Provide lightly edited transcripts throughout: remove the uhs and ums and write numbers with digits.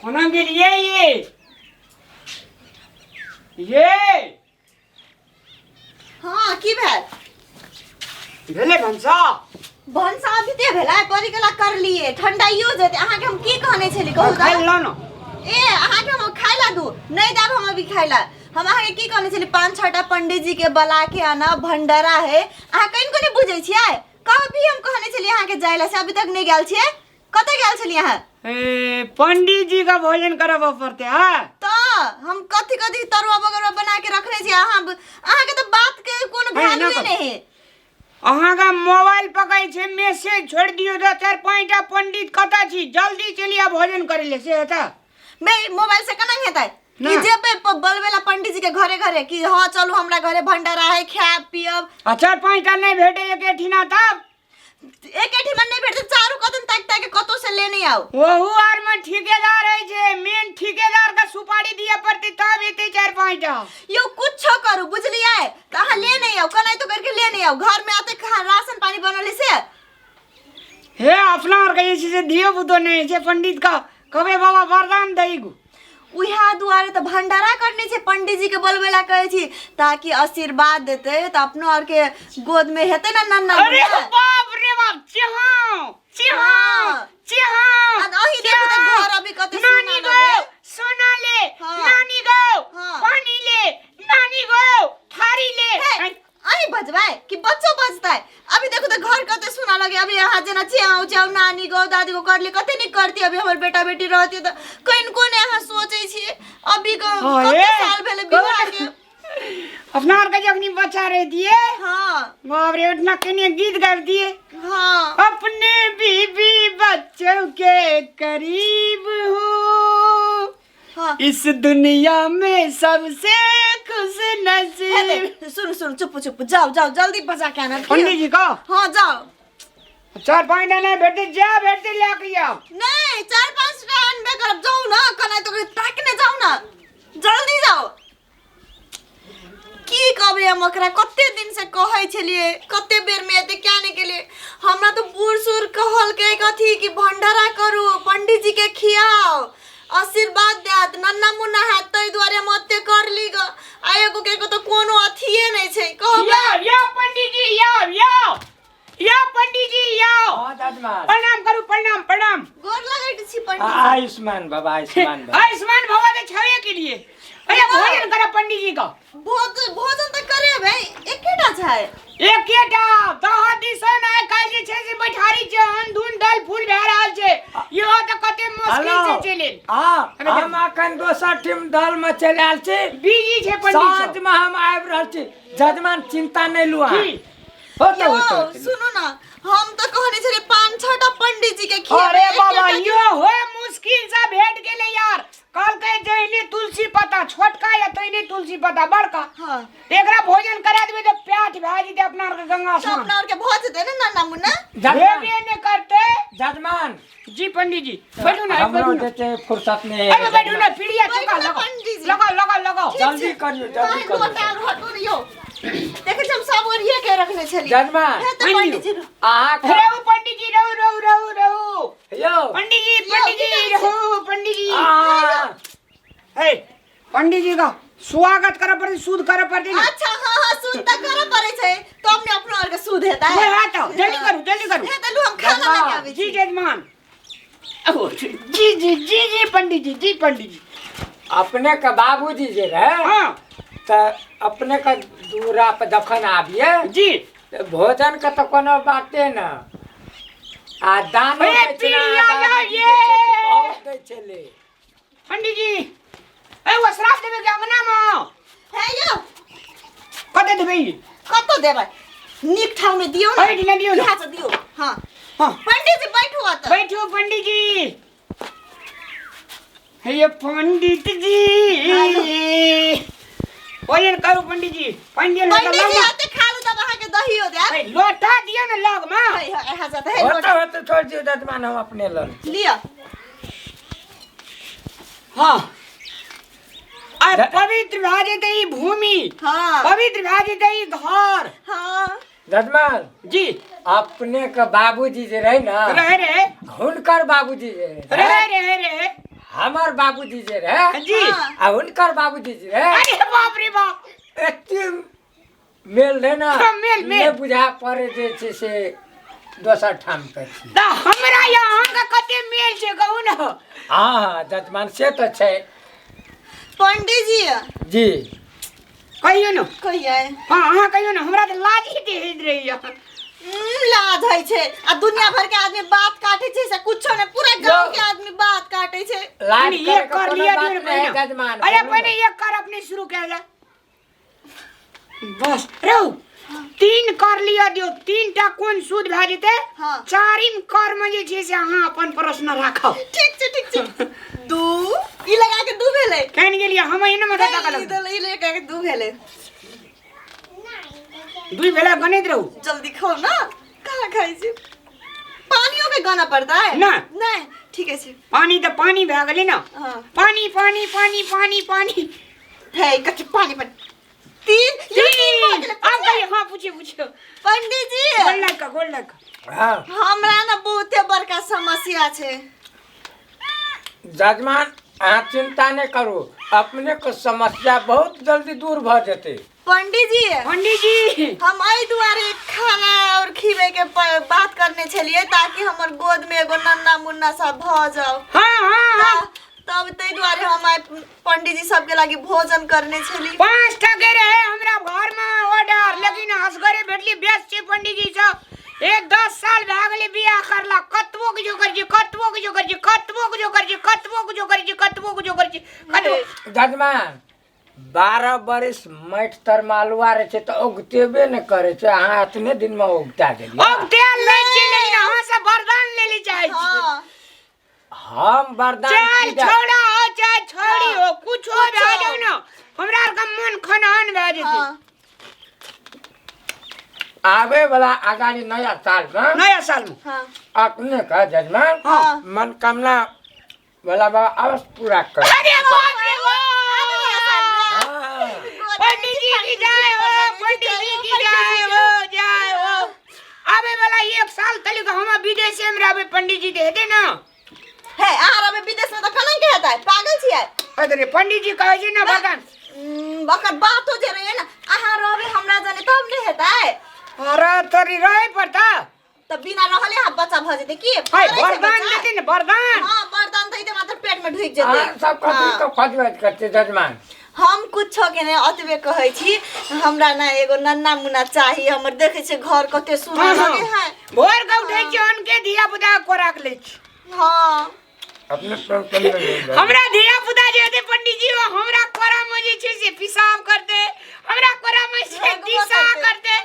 कोना गेलियै ये ये हाँ की भेल भेलै भनसा भनसा अभी ते भेलै बड़ी कला कर लिए ठंडाइयो जेतै अहाँके हम की कहने छली कहू खाइ तऽ लो न ए अहाँके हम खाइ ला दू नहि देब हम अभी खाइ ला हम अहाँके की कहने छली पाँच छटा पंडित जी के बला के आना भंडारा है अहाँ कनिको नहि बुझै छियै कभी हम कहने छली अहाँके जाय ला से अभी तक नहि गेल छियै कतऽ गेल छलियै अहाँ ए पंडित जी का भोजन करबऽ पड़तै हाँ तऽ हम कथी कथी तरुआ बगरुआ बना के रखने छी अहाँ अहाँके तऽ बात के कोनो हे, ना वैल्यूए करू। नहि है अहाँके मोबाइल पकड़ै छै मैसेज छोड़ि दियौ तऽ चारि पाँचटा पंडित कतऽ छी जल्दी चलि आ भोजन करै लए से हेतै बे मोबाइल से केना हेतै कि ना। जेबै बोलबै ला पंडित जी के घरे घरे कि हाँ चलू हमरा घरे भंडारा है खायब पियब आ चारि पाँचटा नहि भेटै एकेठिना तब एके ठिमन नहि भेटतै चारू कतन ताकि ताकि कतौ से लेने आउ ओहू आर में ठेकेदार है छै मेन ठेकेदार के सुपारी दिए पड़तै तब एतै चारि पाँचटा यौ कुछो करू बुझलियै तऽ अहाँ ले नहीं आउ कनाहितो करके ले नहीं आउ घर में आते राशन पानी बनल है से हे अपना आर के जे छै से धियो पुतो नहि छै पंडित का कहबै बाबा वरदान दै गो उएह दुआरे तऽ भंडारा करने छै पंडित जी के बोलबै ला कहै छी ताकि आशीर्वाद देतै तऽ अपनो आर के गोद में हेतै ने नन्ना अरे मुन्ना। बाप रे बाप चिहाओ चिहाओ हाँ। चिहाओ आ अहीं देखू तऽ घर अभी कते नानी सुना गो लगै। सोना ले हाँ। नानी गो हाँ। पानी ले नानी गो थारी ले हे, अहीं बजबै कि बच्चो बजतै अभी देखो तऽ घर कते सुना लगे अभी अहाँ जेना च्याउ च्याउ नानी गो दादी गो करले कते नीक करती अभी हमर बेटा बेटी रहती तऽ कनिको ने अहाँ सोचै छियै अभी हाँ, कते हे, साल भेलै विवाह के अपना आर के जखनी बच्चा रह दिए हाँ बाप रे उतना कने गीत गाबि दिए हाँ अपने बीबी बच्चों के करीब हूँ हाँ इस दुनिया में सबसे खुश नसीब हे देख, सुनू सुनू चुप चुप जाओ जाओ जल्दी बजा के आना पंडित जी का हाँ जाओ चार पाँच नहीं भेटते जा भेटते ले के आओ नहीं चार पाँच टा अनबे करब जाओ ना कनाइ तो ताकने जाओ ना जल्दी जाओ की कहबै हम ओकरा कते दिन से कहै छलियै कते बेर में एते क्या नहीं केलियै हमरा तऽ बूढ़ सूढ़ कहलकै कथी कि भंडारा करू पंडित जी के खियाओ आशीर्वाद देत नन्ना मुन्ना हैत ताहि दुआरे हम ओते करली ग आ एगो के एगो तऽ कोनो अथिए नहि छै कहबै या या पंडित जी या या या पंडित जी या हाँ दादमा प्रणाम करू प्रणाम प्रणाम गोर लगैत छी पंडित जी आयुष्मान बाबा आयुष्मान बाबा आयुष्मान भवा तो छवे के लिए अरे भोजन करो पंडित जी का भोजन भोजन तऽ करेबै एकेटा छै एकेटा दह दिसन आइ काल्हि जे छै से बैठारी छै अन धुन दल फूल भए रहल छै इहो तऽ कते मुश्किल से चलि हाँ हम अखन दोसर टीम दल में चलि आयल छी बिजी छै पंडित साँझ में हम आबि रहल छी जजमान चिंता नहि लू अहाँ की? होते यौ होते होते सुनू ना हम तऽ कहने छलियै पाँच छटा पंडित जी के खिएबै अरे बाबा एकेटा यो होय मुश्किल से भेट गेलै यार कहलकै जहिने तुलसी पत्ता छोटका या तहिने तुलसी पत्ता बड़का हाँ एकरा भोजन करा देबै तऽ प्याट भए जेतै अपना आरके गंगा तऽ स्नान अपना आरके भऽ जेतै ने नाना मुन्ना जजमान हेबे नहि करतै जजमान जी पंडित जी बैठू ना हमरो बैठू ना जे छै फुर्सत नहि अरे बैठू ना पीढ़िया बैठू चुका ना लगाओ पंडित जी। लगाओ लगाओ लगाओ जल्दी करियौ जल्दी काहे करियौ लोटा आर हटू ने यौ देखै छी हम सब ओरिये के रखने छलियै जजमान हे तऽ पंडित जी अहाँके रहू पंडित जी रहू रहू रहू रहू यौ पंडित जी यौ, पंडित की जी करै छी? रहू पंडित जी अहाँ हे पंडित जी का स्वागत करे पड़तै शुद्ध करे पड़तै ने अच्छा हाँ हाँ सूद तऽ करऽ पड़ै छै तब ने अपनो आरके सूद हेतै वएह हाँ तऽ जल्दी करू जल्दी करू हे तऽ लू हम खाना लऽ के आबै जी छी जजमान ओ, जी जी जी जी पंडित जी जी पंडित जी अपने के बाबूजी जे रहे हाँ तऽ अपने के दूरा पर जखन आबिए जी तऽ भोजन के तऽ कोनो बाते न आ दानो ए, दै छलै, पीड़िया दादी ये! जे छै से बहुत दै छलै पंडित जी ए वो श्राप देबे के अंगना में हे यौ कते देबे कतऽ देबै नीक ठाउँ में दियौ ने एहि ठाम दियौ ने। इएह से दियौ हाँ हाँ पंडित जी बैठू ओतऽ बैठू पंडित जी हे ये पंडित जी भोजन करू पंडित जी पंडित जी पंडित जी आते खा लू तब अहाँके दहियो देब ए, लोटा दियौ ने लग में हे हे इएह से तऽ हे होते लोटा होते छोड़ दियौ जजमान हम अपने लऽ लेब। लिअ हाँ आ पवित्र भए जेतै ई भूमि हाँ पवित्र भए जेतै ई घर हाँ जजमान जी अपने के बाबूजी जे रहे ना रहे रहे हुनकर बाबूजी जे रहे रहे रहे रहे हमर बाबूजी जे रहे जी हाँ। आ हुनकर बाबूजी जे रहे अरे बाप रे बाप एते मेल रहे ना हाँ, मेल, मेल। नहि बुझा पड़े जे छै से दोसर ठाम के छी। तऽ हमरा या अहाँके कते मेल छै कहू ने। हाँ हाँ जजमान से तऽ छै। पंडीजी जी कहियौ ने। कहियै। हाँ अहाँ कहियौ ने, हमरा तऽ लाज ही होइत रहैया। लाज होइ छै आ दुनिया भर के आदमी बात काटे छै से कुछो ने, पूरा गांव के आदमी बात काटे छै। लाज एक करे के कर कोनो लिया बात दियौ ने नहि है, पहिने। जजमान अरे बोलू ने। पहिने एक कर अपने शुरू कयल जाय बस। रौ 3 कर लिया दियौ, 3 टा कोन सूद भए जेतै। हाँ। चारिम कर में जे छै से अहाँ अपन प्रश्न राखब। ठीक छै ठीक छै। 2 ई लगा के 2 भेलै। केहन गेलियै हम एना माथा नहीं, टका ई तऽ ई लगा के 2 भेलै। 2 भेला गणित रहू। जल्दी खाओ ना, कहाँ खाइ छी? पानियो के गाना पड़ता है ना। नहीं ठीक है छी। पानी तऽ पानी भए गेलै ना। हाँ। पानी पानी पानी पानी पानी है कथी पानी पानी 3 ये 3 भऽ 3 गेलै। आब कहियौ। हाँ पूछिए पूछिए। पंडीजी गोल लग गोल लग। हाँ हमरा ना बहुते बड़का समस्या छै। जजमान अहाँ चिंता नहि करू, अपने के समस्या बहुत जल्दी दूर भऽ जेतै। पंडीजी पंडीजी हम एहि दुआरे खाना और खिबै के बात करने छलियै ताकि हमर गोद में एगो नन्ना मुन्ना सब भऽ जाओ। हाँ हाँ हाँ तब ताहि दुआरे हम आइ पंडीजी सबके लागी भोजन करने छली। 5 टा के रहे हमरा घर में ऑर्डर, लेकिन असगरे भेटली व्यस्त छै पंडीजी सब। एक 10 साल भए गेलै बियाह करला, कतबो के जो करै छी, कतबो के जो करै छी, कतबो के जो करै छी, कतबो के जो करै छी, कतबो के जो करै छी, कतबो। जजमान 12 बरिस माटि तर मे अलुआ रहै छै तऽ उगतेबे नहि करै छै, अहाँ एतने दिन मे उगता गेलियै। उगते लै छी लेकिन अहाँ सब वरदान ले ले चाहै छी। हाँ हम वरदान चाहे की देब? छौड़ा हो चाहे छौड़ी हो, कुछो कुछो। भए जाउ ने, हमरा आरके मन खनहन भए जेतै। हाँ आबे वाला आगाड़ी नया साल में, नया साल में हाँ अपने का जजमान हाँ। मनोकामना वाला बाबा अवश्य पूरा कर। अरे बाप रे बाप! हाँ। पंडित जी की जय हो, पंडित जी की जय हो, जय हो। आबे वाला 1 साल तलिक हम विदेशे में रहबै पंडित जी दे हेतै ना। हे अहाँ रहबै विदेश में तऽ केना के हेतै, पागल छियै? अरे पंडित जी कहै छै ना वरदान। ओकर बातो जे रहै ना, अहाँ रहबै हमरा जाने तब ने हेतै। अरे तोरी रहै पड़ता तऽ बिना रहले अहाँ बच्चा भऽ जेतै की? है करै छै वरदान बच्चा? देतै ने वरदान। हाँ वरदान दैते मात्र पेट में ढुकि जेतै। अहाँ सब कथी हाँ। के खजबैत करतै जजमान? हम कुछो के नहि अतबे कहै छी, हमरा ना एगो नन्ना मुन्ना चाही। हमर देखै छियै घर कते सुन्दर हाँ, हाँ। लगे है। भोर के उठै छी अनके धिया पुता के कोरा के लै छी। हाँ अपने टेंशन नहि लिअ। हमरा धिया पुता जे हेतै पंडित जी, ओ हमरा कोरा में जे छै से पेशाब करतै, हमरा कोरा में से भगवो दिशा करतै। करतै।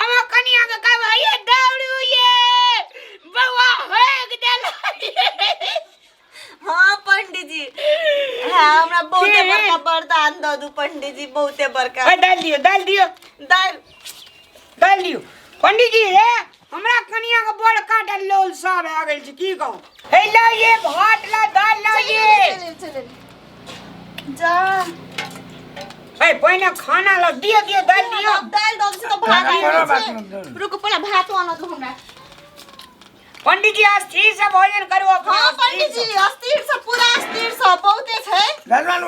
हम कनिया के कहबै ये दौड़ू ये बौआ होग देल। हाँ पंडित जी, हाँ हमरा बहुते के? बड़का वरदान दऽ दू पंडित जी, बहुते बड़का। ओए, दालि दियौ दालि दियौ दालि दालि दियौ पंडित जी। हे हमरा कनिया के बड़ काटल लोल सब भए गेल छै, की कहू। हे ला ये भात ला दालि ला ये। चलि चलि जा। ए पहिने खाना ला दियो दियो दालि दियो। दालि दऽ दै छी तऽ भात कोनो आनि बात दै नहि। छै। रुकू पहिने भातो आनऽ दू हमरा। पंडित जी अस्थिर से भोजन करू अपने। हाँ अस्थिर पंडित से। जी अस्थिर से, पूरा अस्थिर से बहुते छै। जजमान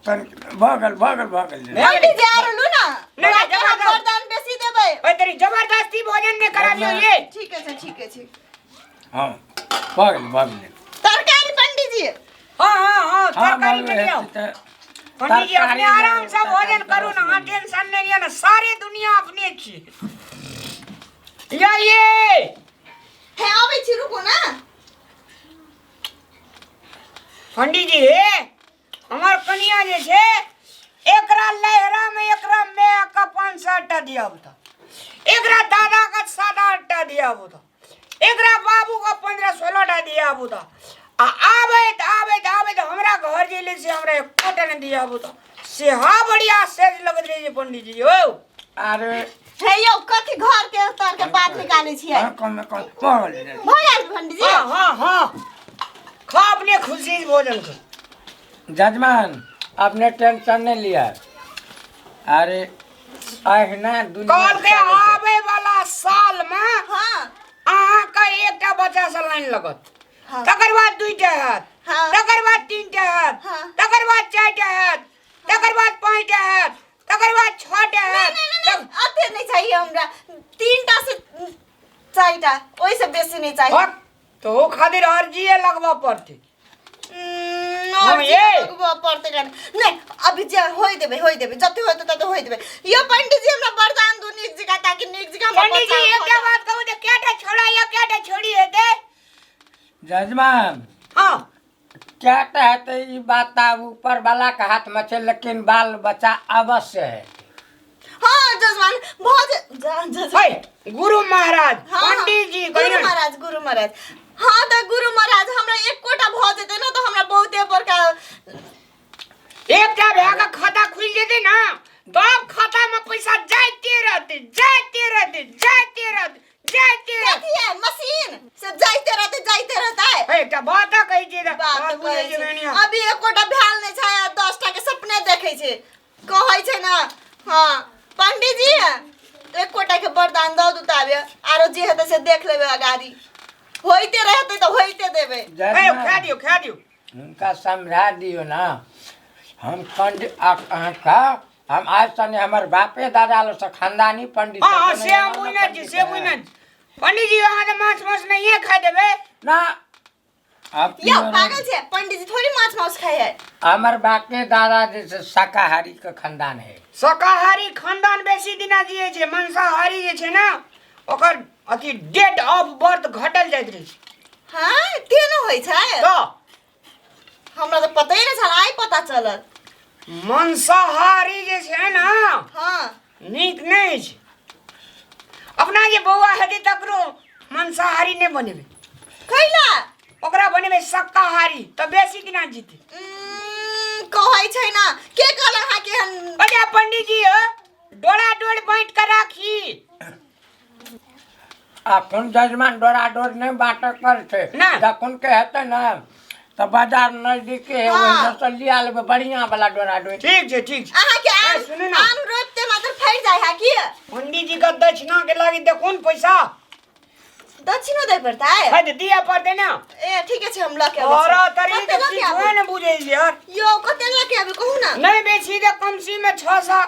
तनि भऽ गेल भऽ गेल भऽ गेल। पंडित जी आर लू ना, नहीं, राति जबरदस्त। हम वरदान बेसी देबै। ओए तेरी जबरदस्ती भोजन नहीं कराबियो ये। ठीक छै ठीक छै। हाँ भऽ गेल भऽ गेल। तरकारी पंडित जी। हाँ हाँ हाँ हाँ तरकारी भऽ के गेल लियो। तऽ पंडित जी अपने तरकारी आराम से तरकारी भोजन करू ना, अहाँ टेंशन नहीं लिअ ना, सारे दुनिया अपने छी। या ये हे आबै छी रुकू ना। पंडित जी हे हमर कनिया जे छै एकरा लहरा में एकरा my के 500 टा दियाबू तऽ, एकरा दादा के 7-8 टा दियाबू तऽ, एकरा बाबू के 15-16 टा दियाबू तऽ, आ आबैत आबैत आबैत हमरा घर जे एलै से हमरा एकोटा नहि दियाबू तऽ से हा बढ़िया सेज लगैत रहै छै पंडित जी यौ। अरे हे यौ कथी घर के तर के बात निकालै छियै? हाँ, कम कम भऽ गेल। भऽ गेल पंडित जी। हाँ हाँ हाँ खा अपने खुशी से भोजन कर। जजमान अपने टेंशन नहीं लिया। अरे अहिना दुनिया कहलकै चलै छै। आबै वाला साल में हाँ अहाँके एकटा बच्चा से लाइन लगत, हाँ। तकर बाद 2टा हैत, हाँ। तकर बाद 3 टा हैत, हाँ। तकर बाद 4 टा हैत, तकर बाद 5 टा हैत, तकर बाद 6 टा हैत। नहीं, नहीं, नहीं, अते नहीं चाहिए हमरा। 3 टा से 4 टा, ओहिसँ बेसी नहीं चाहिए। हट, तो ओ खातिर अर्जीए लगबऽ पड़तै। हाँ, हाँ, ये। पड़तै कारण नहीं, अभी जे होय देबै, होय देबै, जते होते तते होय देबै। यो पंडित जी, हमरा वरदान दू नीक जकाँ, ताकि नीक जकाँ हमर पंडित जी, बच्चा एकटा भऽ बात कहू तऽ कएटा छोड़ा या कएटा छोड़ी हेतै? जजमान, हँ। कएटा हेतै ई बात तऽ आब ऊपर वाला के हाथ में छै, लेकिन बाल बच्चा अवश्य है। हाँ जजमान, भऽ जजमान। है गुरु महाराज, हाँ, पंडित जी, गुरु कहियौ ने। महाराज, गुरु महाराज, हाँ तऽ गुरु महाराज, हमरा एकोटा भऽ जेतै ने तऽ हमरा बहुते बड़का एकटा भए के खाता खुलि जेतै ने, तब खाता में पैसा जाइते रहतै, जाइते रहतै, जाइते रहतै, जाइते रहतै। कथी है मशीन से जाइते रहते, जाइते रहता है? है, एकटा बात कहै छियै तऽ बात बात बुझै कहै छियै छै। बहिनिया। अभी एकोटा भेल नहि छै आ 10 टा के सपने देखै छै, कहै छै ने। हाँ पंडित जी, एकोटा के वरदान दऽ दू ताबे, आरो जे हेतै से देख लेबै, अगाड़ी होइते रहतै तऽ होइते देबै। है, जजमान, खा दियौ, खा दियौ। हुनका समझा दियौ ने, हम पंडित अहाँके हम आज तनी हमर बापे दादा लोग से खानदानी पंडित हाँ हाँ छथिन, से हम एना बुझने छी। पंडित से है। बुझने छी। पंडित जी, अहाँ तऽ माछ मांस नहिए खाइ देबै? ना, अब यौ, पागल छै पंडित जी? थोड़ी माछ मांस खाइ है। हमर बापे दादा जे छै शाकाहारी के खानदान है। शाकाहारी खानदान बेसी दिना जिए छै। मांसाहारी जे छै ने, ओकर अथी डेट ऑफ बर्थ घटल जाइत रहै छै। हाँ, तेनो होइ छै? तऽ हमरा तऽ पते नहि छल, आइ पता चलल। मांसाहारी जे छै ने, नीक नहि छै। अपना जे बौआ हेतै तकरो मांसाहारी नहि बनेबै। कैला? ओकरा बनेबै शाकाहारी, तऽ बेसी दिना जीतै। कहै छै ने, के कहल अहाँके एहन? अच्छा पंडित जी, हो डोरा डोर बाँटि कऽ राखी। अखन जजमान डोरा डोर नहि बाँटक पर छै। ना। जखन के हेतै ने तऽ बाजार नजदीके है, ओहिमे से लिया लेबै बढ़िआँ वाला डोरा डोर। ठीक छै, ठीक छै। अहाँके ए, आम सुनू ने। आम रोपते मात्र फड़ि जाइ है की? पंडित जी के दक्षिणा के लागी देखू ने पैसा। दक्षिणो दै पड़तै? है तऽ दिअ पड़तै ने। ए, ठीके छै, हम लऽ के अबै और छी। तरी कते तऽ लऽ के किछुए आबू? ने बुझै छै यार। यौ, कते लऽ के आबी, कहू ने। नहीं बेसी तऽ कमसी में 600।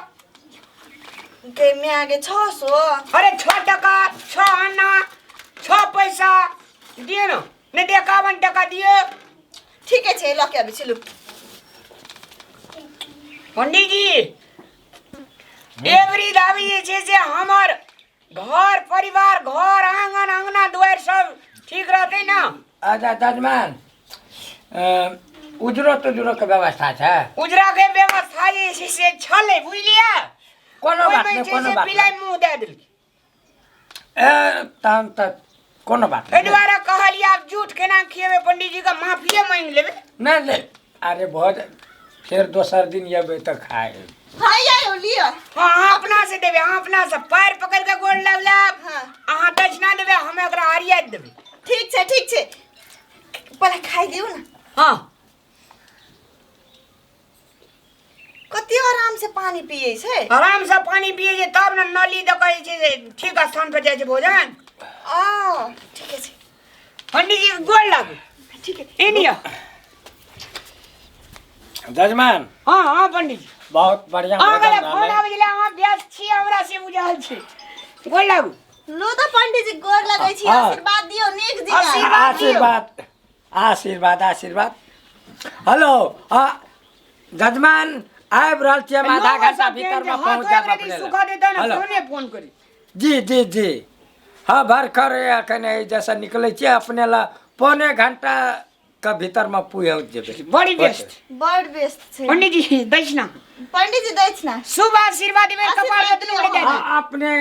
गे माय गे, 600? अरे, 6 टका, 6 आना, 6 पैसा दियौ ने, नहीं तऽ 51 टका दियौ। ठीके छै, लऽ के अबै छी, लू। पंडित जी, एवरी दाबी जे छै से हमर घर परिवार, घर आंगन, अंगना दुआरि सब ठीक रहतै ने? अच्छा जजमान, उजरो तुजरो के व्यवस्था छै? उजरा के व्यवस्था जे छै से छलै, बुझलियै? कोनो बात ओहिमे नहि, जे कोनो छै बात बिलाइ नहि। मुँह दए देलकै। ए, तहन तऽ कोनो बात एहि नहि। दुआरे कहलियै, आब झूठ केना खिएबै? पंडित जी के माफिए मांगि लेबै। नहि नहि, अरे भोज फेर दोसर दिन एबै तऽ खाय। हाँ यौ, लिअ। हाँ, अहाँ अपना से देबै, अहाँ अपना से पैर पकड़ के गोड़ लाग लेब। अहाँ दक्षिणा देबै, हम एकरा हरिया देबै। ठीक छै, ठीक छै, पहिले खाइ दियौ ने। हाँ। कते आराम से पानी पियै छै। आराम से पानी पिए छै तब ने नली दऽ कहै छै जे ठीक स्थान पर जाइ छै भोजन। आ, ठीके छै। पंडित जी के गोड़ लागू। ठीक है। एनी लिअ। जजमान। हाँ हाँ पंडित जी। बहुत बढ़िया अहाँ भोजन के फोन रहलै। आबै छलै, अहाँ व्यस्त छी, हमरा से बुझल छै। गोड़ लागू। लो तऽ पंडित जी, गोर लगै छी। आशीर्वाद दियौ नीक जी। आशीर्वाद दियौ। आशीर्वाद, आशीर्वाद, आशीर्वाद। हेलो, जजमान, आबि रहल छियै हम, आधा घंटा भीतर मे पहुँच जायब अपने लग। सुखा देता ने। हेलो। फोने फोन करी। जी जी जी, हाँ, भर कर एखन जैसे निकलै छियै, अपने ला पौने घंटा के भीतर मे पहुँच जेबै। बड़ी व्यस्त। बड़ व्यस्त छै। पंडित जी, दक्षिणा। पंडित जी, दक्षिणा। शुभ आशीर्वाद देबै, कपाल आशीर्वाद में दुनू गोटे दियौ। दए देबै। अपने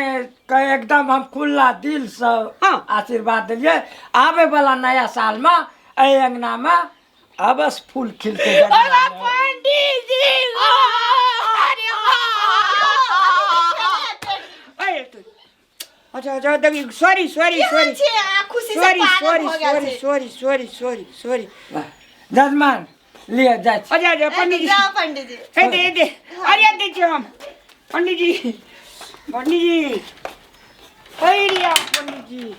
के एकदम हम खुला दिल से आशीर्वाद देलियै, आबे वाला नया साल मे एहि अंगना मे अवश्य फूल खिलते। अरे पंडित जी, अरे अरे अच्छा अच्छा, देखी, सॉरी सॉरी सॉरी। छै आ खुशी से सॉरी। पागल सॉरी। भऽ गेल सॉरी। छै। Sorry sorry sorry sorry. जजमान, लिअ, जाइ छी। अच्छा अच्छा पंडित जी। जाओ पंडित जी। हे दे दे, अरे दे छी हम। पंडित जी, पंडित जी, अरे पंडित जी।